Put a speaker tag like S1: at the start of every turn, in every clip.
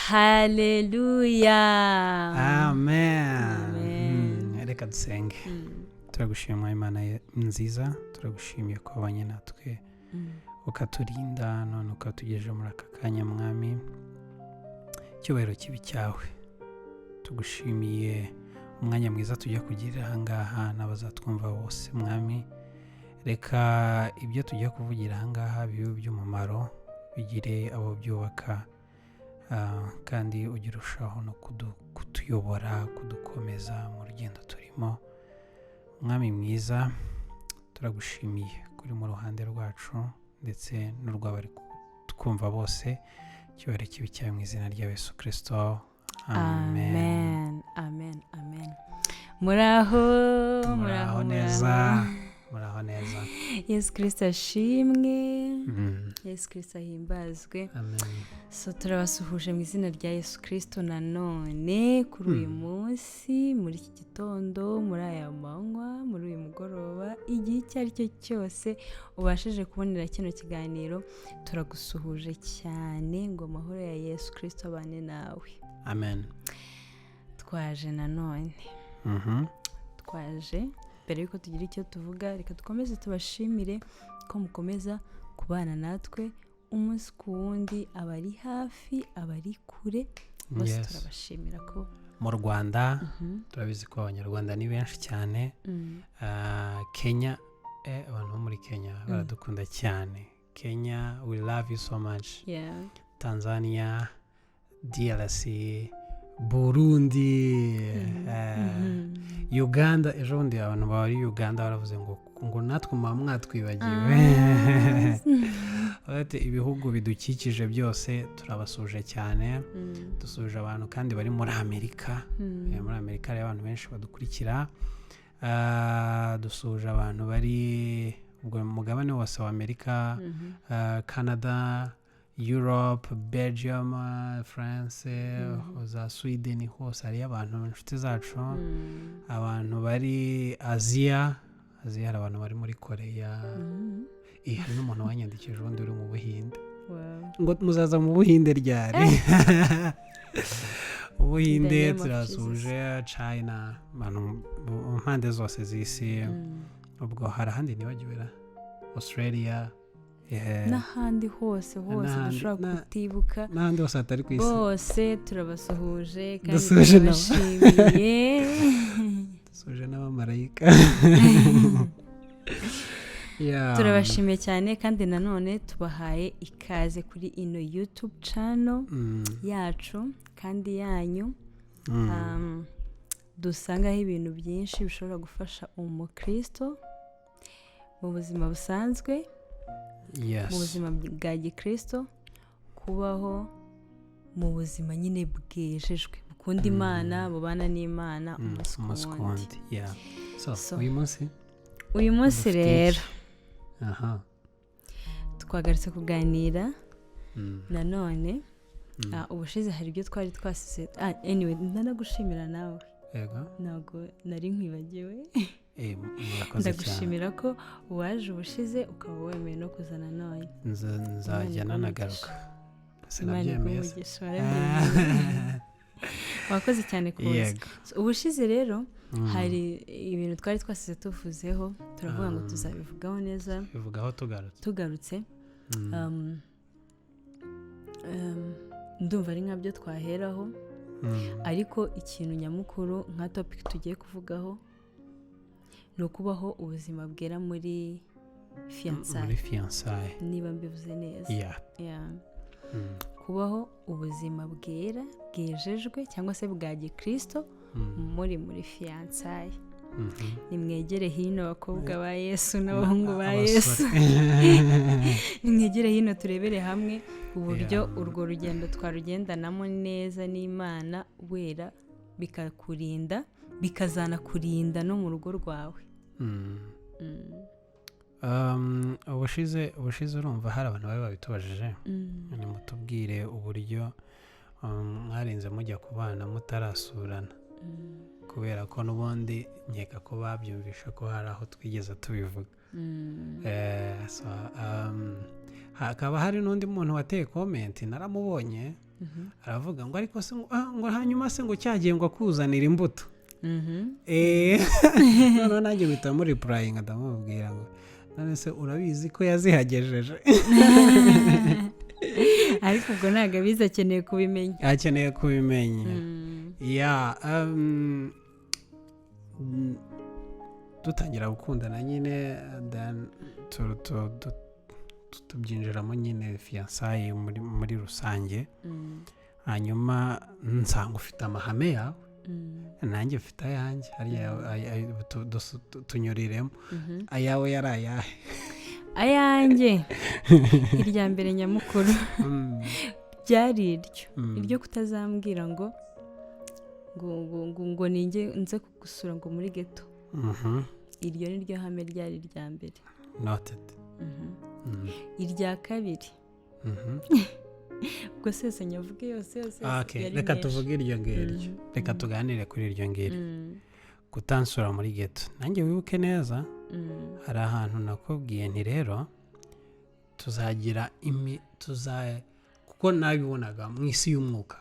S1: Haleluya.
S2: Amen.
S1: Amen.
S2: Reka dusenge. Turagushima, Imana nziza, turagushimiye ko wabanye natwe, ukaturinda, none ukatugejeje muri aka kanya. Mwami, icyubahiro kibe cyawe. Tugushimiye umwanya mwiza tujya kugira ahangaha n'abazatwumva bose. Mwami, reka ibyo tujya kuvugira ahangaha bibe iby'umumaro, bigire abo byubaka, kandi ujye urushaho no kutuyobora, kudukomeza mu rugendo turimo. Mwami mwiza, turagushimiye kuri mu ruhande rwacu ndetse n'urw'abari twumva bose. Icyubahiro kibe cyawe, mu izina rya Yesu Kirisito, amen.
S1: Amen, amen, amen. Muraho?
S2: Muraho neza, muraho neza.
S1: Yesu Kirisito ashimwe. Yesu Kirisito ahimbazwe.
S2: Amen.
S1: So turabasuhuje mu izina rya Yesu Kirisito nanone kuri uyu munsi, muri iki gitondo, muri aya manywa, muri uyu mugoroba, igihe icyo ari cyo cyose ubashije kubonera kino kiganiro, turagusuhuje cyane ngo amahoro ya Yesu Kirisito abane nawe.
S2: Amen.
S1: Twaje nanone. Twaje, mbere y'uko tugira icyo tuvuga, reka dukomeze tubashimire ko mukomeza kubana natwe umunsi ku wundi, abari hafi, abari kure, bose turabashimira ko
S2: Mu Rwanda, turabizi ko Abanyarwanda ni benshi cyane. Kenya, abantu bo muri Kenya baradukunda cyane. Kenya, we love you so much. Tanzania, DRC, Burundi, Uganda. Ejo bundi abantu bari Uganda baravuze ngo natwe muba mwatwibagiwe. Bati ibihugu bidukikije byose turabasuhuje cyane. Dusuhuje abantu kandi bari muri Amerika. Muri Amerika hari abantu benshi badukurikira. Dusuhuje abantu bari ubwo mu mugabane wose wa Amerika, Canada, Europe, Belgium, France, za Sweden, hose hariyo abantu, inshuti zacu. Abantu bari Aziya, Aziya hari abantu bari muri Koreya. Hari n'umuntu wanyandikije ubundi uri mu Buhinde ngo muzaza mu Buhinde ryari? Ubuhinde.
S1: In the name of
S2: Turasuhuje China, abantu mu mpande zose z'isi. Ubwo hari ahandi nibagiwe ra? Australia,
S1: N'ahandi hose hose dushobora kutibuka.
S2: N'ahandi hose hatari ku isi.
S1: Bose turabasuhuje kandi
S2: Dusuhuje nabo.
S1: turabashimiye.
S2: Dusuhuje n'abamarayika.
S1: Turabashimiye cyane kandi nanone tubahaye ikaze kuri ino YouTube channel yacu kandi yanyu. Dusangaho ibintu byinshi bishobora gufasha umukristo mu buzima busanzwe, mu buzima bwa gikristo, kubaho mu buzima nyine bwejejwe, bukunda Imana, bubana n'Imana umunsi ku
S2: umunsi ku
S1: wundi.
S2: wundi. Yeah. So,
S1: So,
S2: uyu munsi
S1: uyu munsi
S2: dufite
S1: rero
S2: iki? Aha.
S1: Twagarutse kuganira nanone. Ubushize hari ibyo twari twasize. Anyway, ndanagushimira nawe.
S2: Yego.
S1: Ntabwo nari nkwibagiwe.
S2: Murakoze cyane.
S1: Ndagushimira ko waje ubushize, ukaba wemeye no kuzana none.
S2: Nzajya
S1: Imana
S2: nanagaruka.
S1: Imana
S2: Sinabyemeye se?
S1: iguhe umugisha, warabyemeye. Wakoze cyane kuza.
S2: Yego.
S1: So, ubushize rero hari ibintu twari twasize tuvuzeho, turavuga ngo tuzabivugaho neza
S2: Bivugaho tugarutse.
S1: tugarutse. Ndumva ari nkabyo twaheraho, ariko ikintu nyamukuru nka topic tugiye kuvugaho ni ukubaho ubuzima bwera muri fiançailles.
S2: Muri fiançailles.
S1: Niba mbivuze neza.
S2: Yeah.
S1: Yeah. Kubaho ubuzima bwera, bwejejwe cyangwa se bwa gikristo muri fiançailles. Nimwegere hino, abakobwa ba Yesu n'abahungu ba
S2: Abasore.
S1: Yesu, nimwegere hino turebere hamwe uburyo urwo rugendo twarugendanamo neza n'Imana wera, bikakurinda, bikazanakurinda no mu rugo rwawe.
S2: Ubushize urumva hari abantu bari babitubajije, nimutubwire uburyo mwarinze mujya kubana mutarasurana, kubera ko n'ubundi nkeka ko babyumvisha ko hari aho twigeze tubivuga. So, hakaba hari n'undi muntu wateye comment, naramubonye. Aravuga ngo ariko se ngo, ngo hanyuma se ngo cyagiye ngo akuzanira imbuto. Noneho nanjye mpita muri replyinga, ndamubwira ngo none se urabizi ko yazihagejeje?
S1: Ariko ubwo ntabwo abizi, akeneye kubimenya.
S2: Akeneye kubimenya. Ya, dutangira gukundana nyine, then tubyinjiramo nyine fiançailles muri rusange. Hanyuma nsanga ufite amahame yawe, nanjye mfite ayanjye. Hariya tunyuriremo. Ayawe yari ayahe?
S1: Ayanjye, irya mbere nyamukuru ryari iryo iryo kutazambwira ngo ninjye nze kugusura ngo muri ghetto. Iryo ni ryo hame ryari irya mbere.
S2: Noted.
S1: Irya kabiri, ubwo sese nyavuge yose yose?
S2: Ah, okay.
S1: Yari
S2: Reka
S1: menshi.
S2: tuvuge iryo ngiryo. Reka tuganire kuri iryo ngiryo, kutansura muri ghetto. Nanjye wibuke neza, hari ahantu nakubwiye nti rero tuzagira imi tuza, kuko nabibonaga mu isi y'umwuka,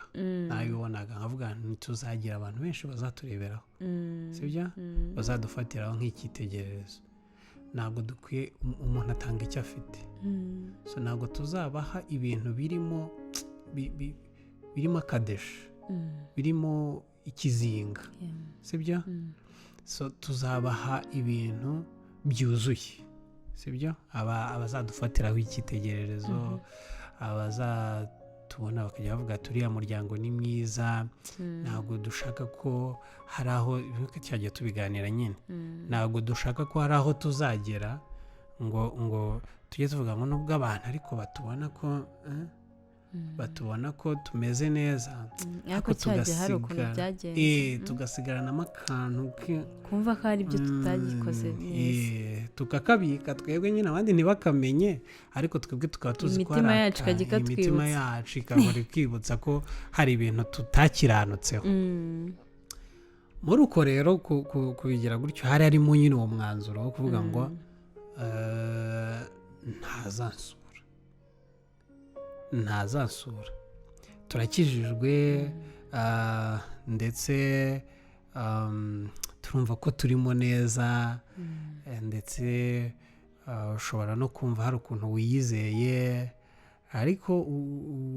S2: nabibonaga nkavuga nti tuzagira abantu benshi bazatureberaho, sibyo? Bazadufatiraho nk'icyitegererezo. Ntabwo dukwiye, umuntu atanga icyo afite. So ntabwo tuzabaha ibintu birimo birimo akadeshe, birimo ikizinga, sibyo? So tuzabaha ibintu byuzuye, sibyo? Aba abazadufatiraho icyitegererezo, abazatubona bakajya bavuga ati uriya muryango ni mwiza. Ntabwo dushaka ko hari aho cyagiye tubiganira nyine, ntabwo dushaka ko hari aho tuzagera ngo tujye tuvuga ngo nubwo abantu ariko batubona ko batubona ko tumeze neza,
S1: ariko cyagiye hari ukuntu byagenze.
S2: Tugasigaranamo akantu
S1: kumva ko hari ibyo tutagikoze neza.
S2: Tukakabika twebwe nyine, abandi ntibakamenye, ariko twebwe tukaba tuzi ko
S1: Imitima
S2: hari
S1: yacu ikajya
S2: imitima
S1: ikatwibutsa.
S2: yacu igahora ikibutsa ko hari ibintu tutakiranutseho. Muri uko rero kubigira gutyo, hari harimo nyine uwo mwanzuro wo kuvuga ngo ntazansura, ntazansura. Turakijijwe, ndetse turumva ko turimo neza, ndetse ushobora no kumva hari ukuntu wiyizeye, ariko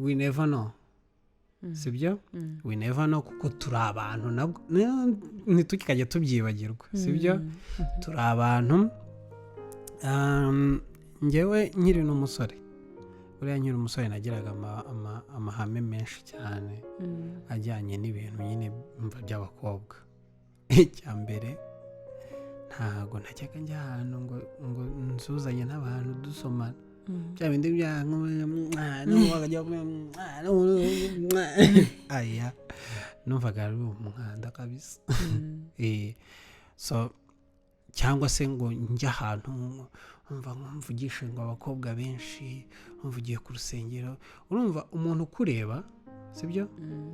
S2: we never know, sibyo? We never know, kuko turi abantu nabwo ntitukajye tubyibagirwa, sibyo? Turi abantu. Njyewe nkiri n'umusore, buriya nkiri umusore nagiraga amahame menshi cyane ajyanye n'ibintu nyine mva by'abakobwa. Icya mbere, ntago najyaga njya ahantu ngo nsuzanye n'abantu dusomana, bya bindi bya bakajya, aya numvaga ari umwanda kabisa. So cyangwa se ngo njye ahantu umva mvugishe ngo abakobwa benshi, umva ugiye ku rusengero, urumva umuntu ukureba, sibyo?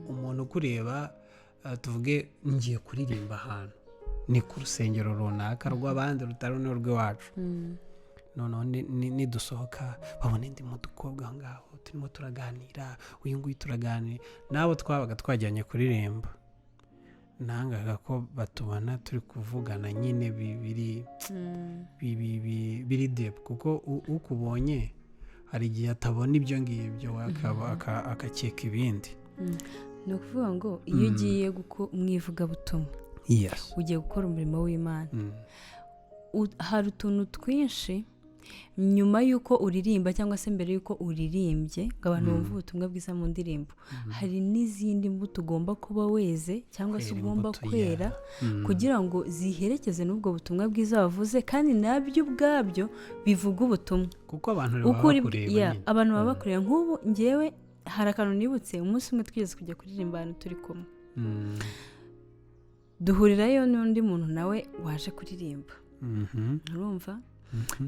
S2: Umuntu ukureba, tuvuge ngiye kuririmba ahantu ni ku rusengero runaka rw'abandi rutari n'urw'iwacu, noneho nidusohoka babona indi mudukobwa aho ngaho turimo turaganira, uyu nguyu turaganira n'abo twabaga twajyanye kuririmba, nangaga ko batubona turi kuvugana nyine biri biri deep, kuko ukubonye hari igihe atabona ibyo ngibyo, we akakeka ibindi.
S1: Ni ukuvuga ngo iyo ugiye mu ivugabutumwa, ugiye gukora umurimo w'Imana, hari utuntu twinshi nyuma y'uko uririmba cyangwa se mbere y'uko uririmbye ngo abantu bumve ubutumwa bwiza mu ndirimbo, hari n'izindi mbuto ugomba kuba weze cyangwa se
S2: Kwera
S1: ugomba
S2: imbuto,
S1: kwera kugira ngo ziherekeze n'ubwo butumwa bwiza wavuze, kandi nabyo ubwabyo bivuga ubutumwa.
S2: Kuko abantu rero
S1: Uko
S2: baba bakureba nyine.
S1: Abantu baba bakureba. Nk'ubu ngewe hari akantu nibutse, umunsi umwe twigeze kujya kuririmba ahantu turi kumwe, duhurirayo n'undi muntu nawe waje kuririmba. Urumva,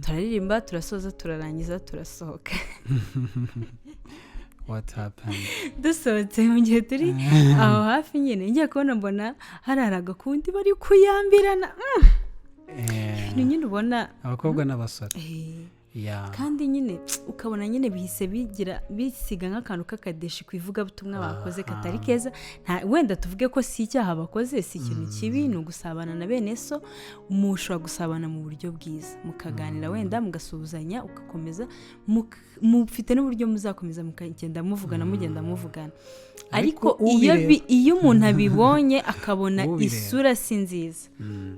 S1: turaririmba, turasoza, turarangiza, turasohoka.
S2: What happened?
S1: Dusohotse, mu gihe turi aho hafi nyine, ngiye kubona mbona hari agakundi bari kuyambirana. Ni nyine ubona
S2: Abakobwa n'abasore.
S1: Kandi nyine ukabona nyine bihise bigira bisiga nk'akantu k'akadeshi ku ivugabutumwa bakoze katari keza. Wenda tuvuge ko si icyaha bakoze, si ikintu kibi, ni ugusabana na bene so. Mushobora gusabana mu buryo bwiza, mukaganira, wenda mugasuhuzanya, ugakomeza mufite n'uburyo muzakomeza mukagenda muvugana, mugenda muvugana. Ariko
S2: Ariko
S1: iyo
S2: ubireba-
S1: iyo umuntu abibonye akabona
S2: Ubireba.
S1: isura si nziza,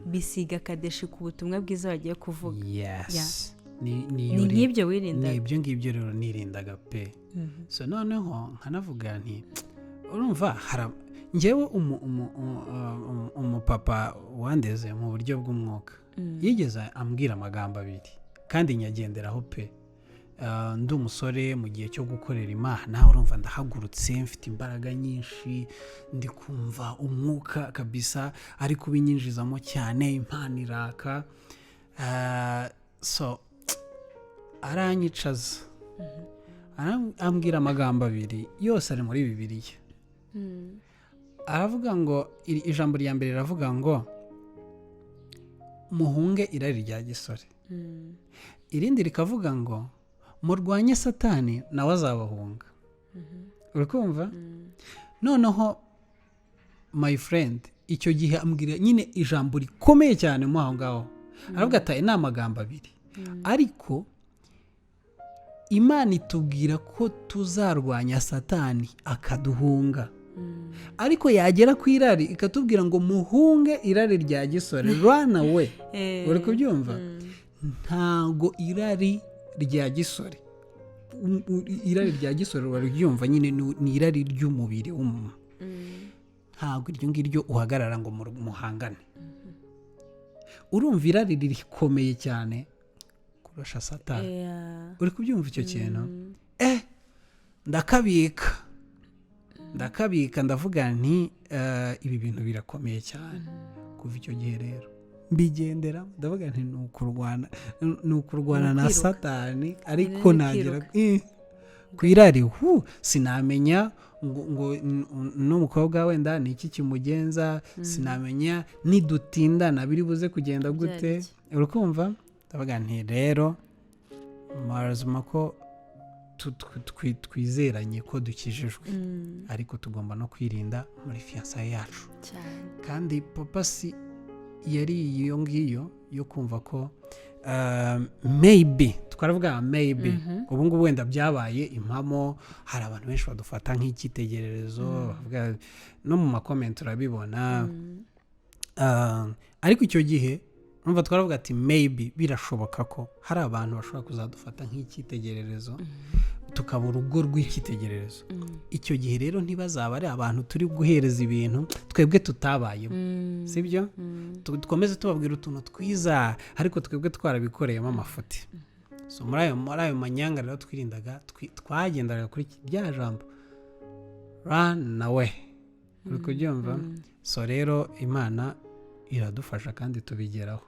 S1: bisiga akadeshi ku butumwa bwiza bagiye kuvuga.
S2: Yes, ni
S1: Ni
S2: ni
S1: nk'ibyo wirindaga.
S2: Ni ibyo ngibyo rero nirindaga pe. So noneho nkanavuga nti urumva hara njyewe umupapa wandeze mu buryo bw'umwuka yigeze ambwira amagambo abiri kandi nyagenderaho pe. Ndi umusore mu gihe cyo gukorera Imana, urumva ndahagurutse, mfite imbaraga nyinshi, ndi kumva umwuka kabisa ari kubinyinjizamo cyane, impano iraka. So aranyicaza, ambwira amagambo abiri yose ari muri Bibiliya. Aravuga ngo ijambo rya mbere riravuga ngo muhunge irari rya gisore, irindi rikavuga ngo murwanye Satani nawe azabahunga. Uri kumva? Noneho my friend, icyo gihe ambwira nyine ijambo rikomeye cyane mo aho ngaho, aravuga ati ni amagambo abiri, ariko Imana itubwira ko tuzarwanya Satani akaduhunga, ariko yagera ku irari ikatubwira ngo muhunge irari rya gisore, run away. Uri kubyumva? Ntago irari rya gisore, irari rya gisore uraryumva nyine, ni irari ry'umubiri w'umuntu. Ntabwo iryo ngiryo uhagarara ngo muhangane. Urumva irari rikomeye cyane kurusha Satani. Uri kubyumva icyo kintu? Ndakabika, ndakabika, ndavuga nti ibi bintu birakomeye cyane. Kuva icyo gihe rero mbigendera, ndavuga nti ni ukurwana, ni ukurwana
S1: Ni
S2: na
S1: ukwiruka.
S2: Satani, ariko
S1: Ni
S2: nagera
S1: ukwiruka.
S2: Ku irari hu sinamenya ngo n'umukobwa wenda ni iki kimugenza, sinamenya nidutindana biri buze kugenda gute.
S1: Byari
S2: Uri kumva? Ndavuga nti rero marazima ko twizeranye ko dukijijwe, ariko tugomba no kwirinda muri fiançailles yacu. Kandi papa si yari iyo ngiyo yo kumva ko maybe twaravuga maybe ubu ngubu wenda byabaye impamo, hari abantu benshi badufata nk'icyitegererezo, bavuga no mu ma comments urabibona. Ariko icyo gihe urumva twaravuga ati maybe birashoboka ko hari abantu bashobora kuzadufata nk'icyitegererezo, tukaba urugo rw'icyitegererezo. Icyo gihe rero ntibazaba ari abantu turi guhereza ibintu twebwe tutabayemo, sibyo? Dukomeze tubabwira utuntu twiza, ariko twebwe twarabikoreyemo amafuti. So muri ayo manyanga rero twirindaga, twagendaga kuri rya jambo run away. Uri kubyumva? So rero Imana iradufasha kandi tubigeraho.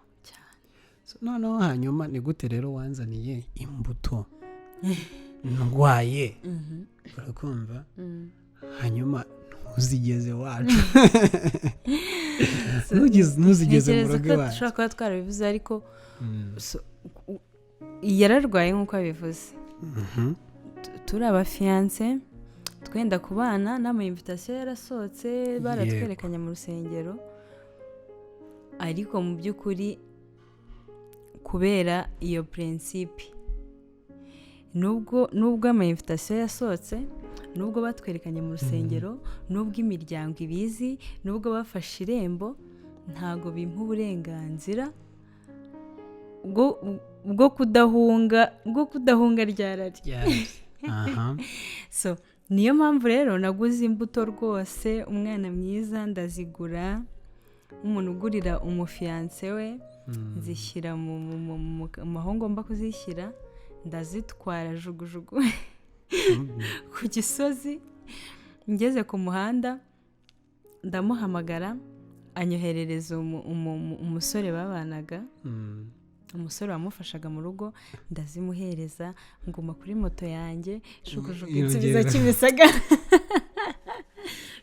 S2: So, noneho hanyuma ni gute rero wanzaniye imbuto ndwaye? Urakumva? Hanyuma ntuzigeze wacu, ntuzigeze mu
S1: Ntekereza
S2: rugo
S1: ko
S2: iwacu.
S1: dushobora kuba twarabivuze, ariko so, yararwaye nk'uko abivuze. Turi aba fiancés, twenda kubana, n'ama invitation yarasohotse, baratwerekanye mu rusengero, ariko mu by'ukuri kubera iyo principe, nubwo ama invitation yasohotse, nubwo batwerekanye mu rusengero, nubwo imiryango ibizi, nubwo bafashe irembo, ntabwo bimpa uburenganzira bwo kudahunga rya rari. So niyo mpamvu rero naguze imbuto rwose, umwana mwiza, ndazigura nk'umuntu ugurira umu fiancé we, nzishyira mu aho ngomba kuzishyira, ndazitwara jugujugu ku Gisozi. Ngeze ku muhanda ndamuhamagara, anyoherereza umusore babanaga, umusore wamufashaga mu rugo, ndazimuhereza, nguma kuri moto yanjye jugujugu
S2: Irongera.
S1: Nsubiza Kimisagara.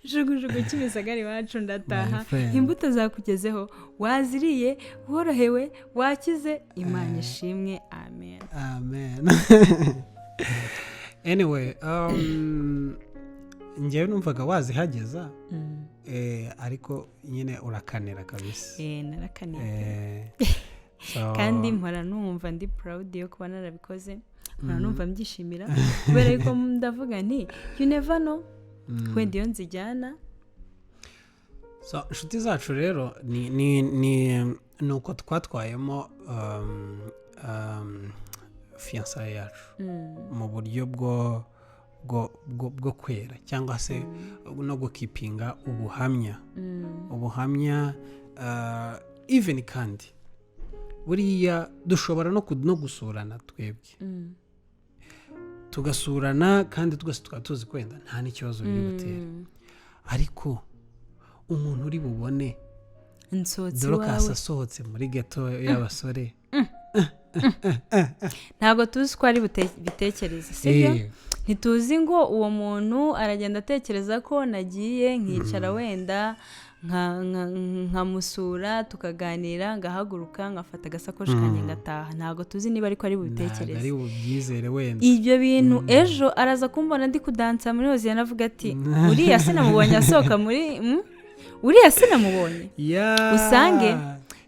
S1: Jugujugu Kimisagara iwacu, ndataha.
S2: My friend.
S1: Imbuto zakugezeho, waziriye, worohewe, wakize. Imana ishimwe, amen.
S2: Amen. Anyway, njyewe numvaga wazihageza, ariko nyine urakanira kabisa.
S1: Narakaniye.
S2: So,
S1: Kandi mpora numva ndi proud yo kuba narabikoze, mpora numva mbyishimira, kubera yuko ndavuga nti you never know, wenda iyo nzijyana.
S2: So, inshuti zacu rero, ni uko twatwayemo fiançailles yacu mu buryo bwo kwera cyangwa se no gukeepinga ubuhamya, ubuhamya even. Kandi buriya dushobora no gusurana twebwe, tugasurana kandi twese tukaba tuzi ko wenda nta n'ikibazo biri butere, ariko umuntu uri bubone
S1: nsohotse
S2: Dorcas
S1: iwawe
S2: asohotse muri geto y'abasore.
S1: Ntabwo tuzi ko ari bitekereze, sibyo? Ntituzi ngo uwo muntu aragenda atekereza ko nagiye nkicara wenda nkamusura, tukaganira, ngahaguruka, ngafata agasakoshi kanjye ngataha. Ntabwo tuzi niba ariko ari
S2: Ntabwo
S1: bubitekereze.
S2: ari bubyizere wenda.
S1: Ibyo bintu, ejo araza kumbona ndi kudansa muri Hoziyana, avuga ati uriya sinamubonye asohoka muri uriya sinamubonye. Usange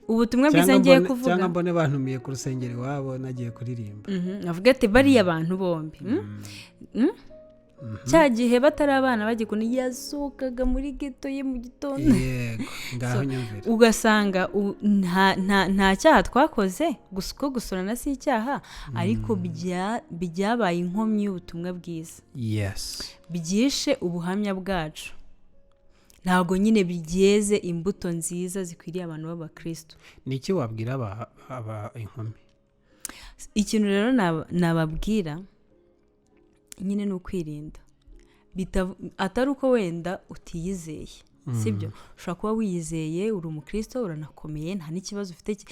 S1: ubutumwa bwiza
S2: Cyangwa
S1: ngiye kuvuga
S2: cyangwa mbone bantumiye ku rusengero iwabo nagiye kuririmba.
S1: Avuga ati bariya bantu bombi, Cya gihe batari abana bagikunda, yasohokaga muri geto ye mu gitondo.
S2: Yego, ngaho nyumvira.
S1: Ugasanga nta cyaha twakoze, gusa uko gusurana si icyaha, ariko byabaye inkomyi y'ubutumwa bwiza, byishe ubuhamya bwacu. Ntabwo nyine byeze imbuto nziza zikwiriye abantu b'abakristo.
S2: Ni iki wabwira aba inkumi?
S1: Ikintu rero nababwira nyine ni ukwirinda. Atari uko wenda utiyizeye, sibyo? Ushobora kuba wiyizeye, uri umukristo, uranakomeye, nta n'ikibazo ufite,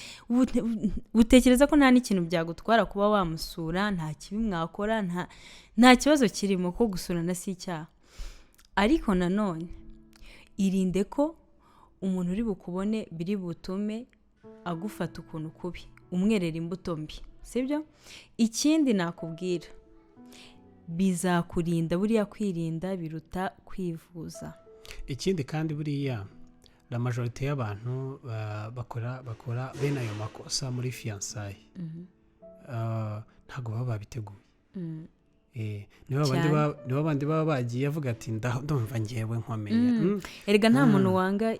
S1: utekereza ko nta n'ikintu byagutwara kuba wamusura, nta kibi mwakora, nta kibazo kirimo, ko gusurana si icyaha. Ariko nanone irinde ko umuntu uri bukubone biri butume agufata ukuntu kubi, umwerera imbuto mbi, sibyo? Ikindi nakubwira, bizakurinda. Buriya kwirinda biruta kwivuza.
S2: Ikindi kandi, buriya la majorité y'abantu bakora bene ayo makosa muri fiançailles ntabwo baba babiteguye. Nibo bandi
S1: Cyane.
S2: Nibo bandi baba bagiye avuga ati ndumva ngewe nkomeye.
S1: Erega nta muntu wanga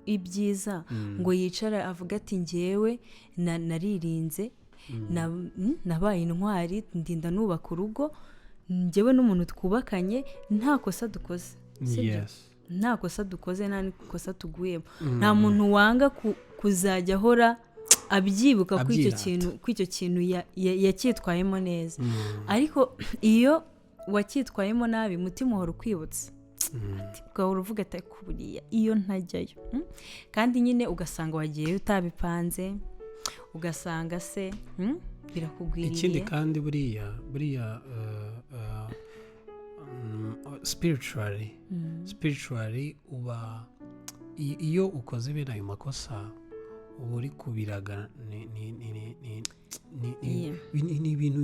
S1: ibyiza ngo yicare avuge ati ngewe naririnze, nabaye intwari, ndinda nubaka urugo ngewe n'umuntu twubakanye nta kosa dukoze, sibyo?
S2: Yes.
S1: Nta kosa dukoze, nta n'ikosa tuguyemo. Nta muntu wanga kuzajya ahora abyibuka ko icyo
S2: Abyirata.
S1: kintu, ko icyo kintu yacyitwayemo neza. Ariko iyo wacyitwayemo nabi, umutima uhora ukwibutsa. Ati, ugahora uvuga ati ariko buriya iyo ntajyayo. Kandi nyine ugasanga wagiyeyo utabipanze, ugasanga se birakugwiriye.
S2: Ikindi kandi, buriya spiritually spiritually uba iyo ukoze bene ayo makosa uba uri kubiraga ni ibintu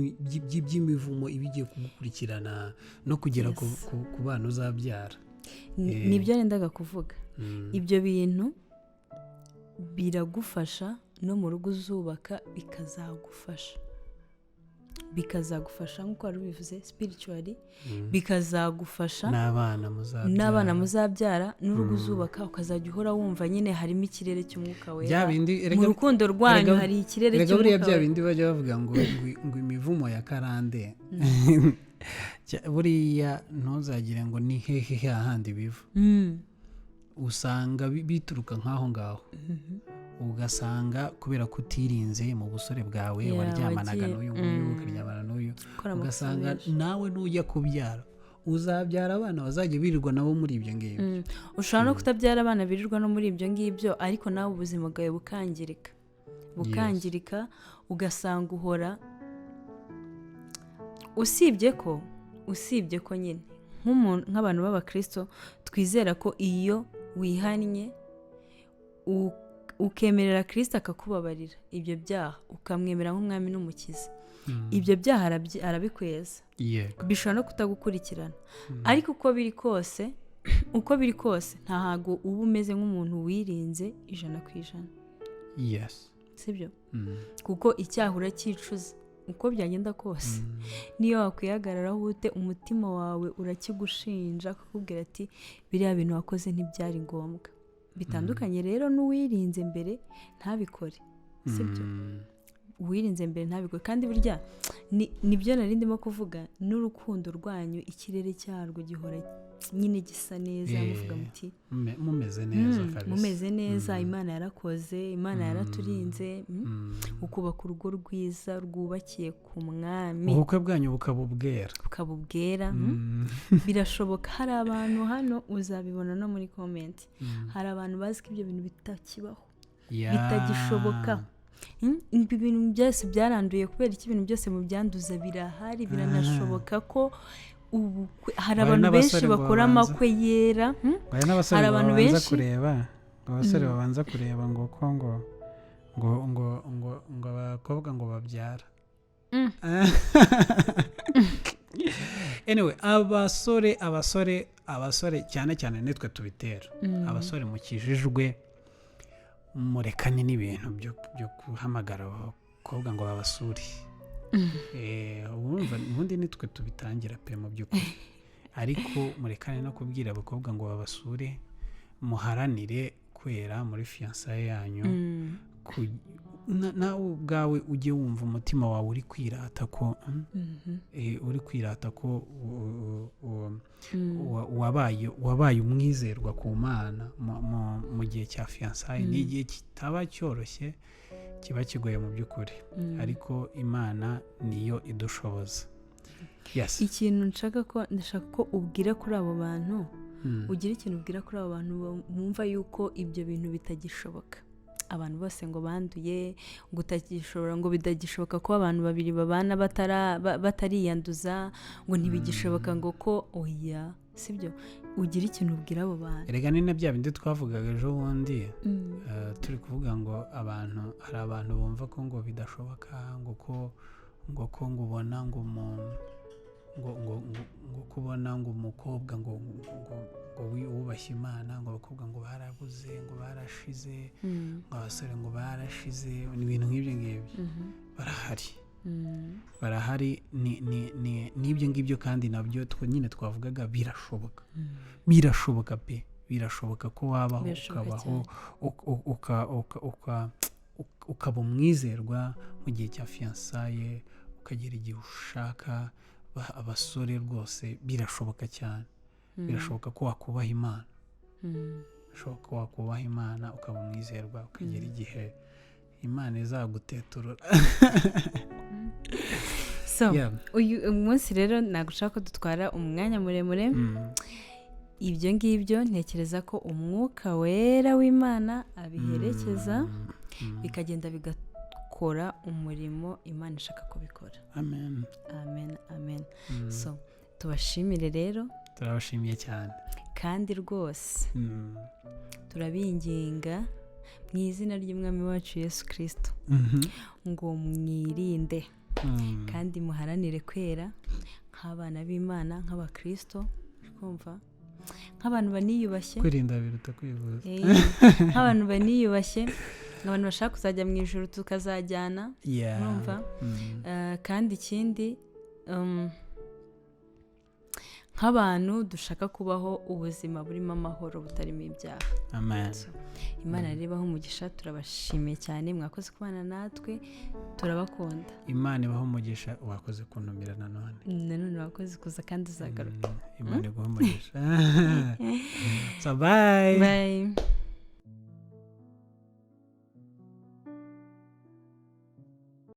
S2: by'imivumo iba igiye kugukurikirana no kugera ku bana uzabyara.
S1: Nibyo nendaga kuvuga. Ibyo bintu biragufasha no mu rugo uzubaka, bikazagufasha nk'uko wari ubivuze, spiritually bikazagufasha
S2: n'abana muzabyara.
S1: N'abana muzabyara, n'urugo uzubaka, ukazajya uhora wumva nyine harimo ikirere cy'umwuka wera
S2: Bya bindi
S1: mu rukundo rwanyu, hari ikirere
S2: erega buriya
S1: cy'umwuka
S2: bya
S1: wera.
S2: bindi bajya bavuga ngo imivumo ya karande. Buriya ntuzagire ngo ni hehe hahandi biva. Usanga bituruka nk'aho ngaho, ugasanga kubera ko utirinze mu busore bwawe, waryamanaga n'uyu nguyu, ukaryamana n'uyu,
S1: Gukora amakosa
S2: ugasanga
S1: menshi.
S2: nawe nujya kubyara uzabyara abana bazajya birirwa nabo muri ibyo ngibyo.
S1: Ushobora no kutabyara abana birirwa no muri ibyo ngibyo, ariko nawe ubuzima bwawe bukangirika, bukangirika, ugasanga uhora, usibye ko nyine Nk'umuntu, nk'abantu b'abakristo, twizera ko iyo wihannye, ukemerera Kirisito akakubabarira ibyo byaha, ukamwemera nk'umwami n'umukiza, ibyo byaha arabikweza. Bishobora no kutagukurikirana, ariko uko biri kose ntago uba umeze nk'umuntu wirinze 100%. Sibyo? Kuko icyaha uracyicuza uko byagenda kose. Niyo wakwihagararaho ute, umutima wawe urakigushinja, kukubwira ati: "Biriya bintu wakoze ntibyari ngombwa." Bitandukanye rero n'uwirinze mbere ntabikore, sibyo? Uwirinze mbere ntabikore. Kandi burya nibyo nari ndimo kuvuga, n'urukundo rwanyu, ikirere cyarwo gihora nyine gisa neza, muvuga muti
S2: Mumeze neza kabisa.
S1: Mumeze neza, Imana yarakoze, Imana yaraturinze, ukubaka urugo rwiza rwubakiye ku mwami.
S2: Ubukwe bwanyu bukaba ubwera.
S1: Bukaba ubwera. Birashoboka. Hari abantu hano, uzabibona no muri comment, hari abantu bazi ko ibyo bintu bitakibaho, bitagishoboka. Ibi bintu byose byaranduye. Kubera iki ibintu byose mu byanduza birahari? Biranashoboka ko ubukwe, hari
S2: Hari
S1: abantu benshi
S2: n'abasore ngo
S1: bakora amakwe yera,
S2: Hari n'abasore
S1: Hari
S2: ngo
S1: abantu
S2: babanza
S1: benshi-
S2: kureba, ngo abasore babanza kureba ngo ko ngo abakobwa ngo babyara. Anyway, abasore cyane cyane nitwe tubitera. Abasore mukijijwe, murekane n'ibintu byo guhamagara abakobwa ngo babasure. Urumva, ubundi nitwe tubitangira pe mu by'ukuri, ariko murekane no kubwira abakobwa ngo babasure. Muharanire kwera muri fiançailles yanyu. Nawe ubwawe ujye wumva umutima wawe uri kwirata ko uri kwirata ko wabaye umwizerwa ku Mana mu gihe cya fiançailles. Ni igihe kitaba cyoroshye, kiba kigoye mu by'ukuri, ariko Imana niyo idushoboza. Yes.
S1: Ikintu nshaka ko, ndashaka ko ubwira kuri abo bantu, ugira ikintu ubwira kuri abo bantu bumva yuko ibyo bintu bitagishoboka, abantu bose ngo banduye, ngo utagishobora, ngo bitagishoboka ko abantu babiri babana batariyanduza, ngo ntibigishoboka, ngo ko oya, sibyo. Ugira ikintu ubwira abo bantu.
S2: Erega ni na bya bindi twavugaga ejo bundi, turi kuvuga ngo abantu, hari abantu bumva ko ngo bidashoboka, ngo ko ngo ubona ngo umuntu ngo kubona ngo umukobwa ngo wubashye Imana, ngo abakobwa ngo barabuze, ngo barashize, ngo abasore ngo barashize, ni ibintu nk'ibyo ngibyo. Barahari. Barahari. Ni n'ibyo ngibyo kandi nabyo nyine twavugaga, birashoboka. Birashoboka pe, birashoboka ko wabaho,
S1: Birashoboka
S2: ukabaho,
S1: cyane.
S2: ukaba umwizerwa mu gihe cya fiançailles, ukagera igihe ushaka. Abasore rwose, birashoboka cyane. Birashoboka ko wakubaha Imana. Birashoboka ko wakubaha Imana, ukaba umwizerwa, ukagera igihe Imana izaguteturura.
S1: So uyu munsi rero ntabwo ushaka ko dutwara umwanya muremure. Ibyo ngibyo ntekereza ko Umwuka Wera w'Imana abiherekeza, bikagenda bigakora umurimo Imana ishaka kubikora.
S2: Amen.
S1: Amen, amen. So tubashimire rero.
S2: Turabashimiye cyane.
S1: Kandi rwose turabinginga mu izina ry'umwami wacu Yesu Kirisito ngo mwirinde kandi muharanire kwera nk'abana b'Imana, nk'abakirisito, kumva, nk'abantu baniyubashye.
S2: Kwirinda biruta kwivuza.
S1: Nk'abantu baniyubashye, abantu bashaka kuzajya mu ijuru, tukazajyana. Urumva? Kandi ikindi, nk'abantu dushaka kubaho ubuzima burimo amahoro, butarimo ibyaha.
S2: Amen.
S1: So, Imana rero ibahe umugisha. Turabashimiye cyane, mwakoze kubana natwe, turabakunda.
S2: Imana ibahe umugisha. Wakoze kuntumira nanone.
S1: Nanone wakoze kuza, kandi uzagaruka.
S2: Imana iguhe umugisha. So bye.
S1: Bye.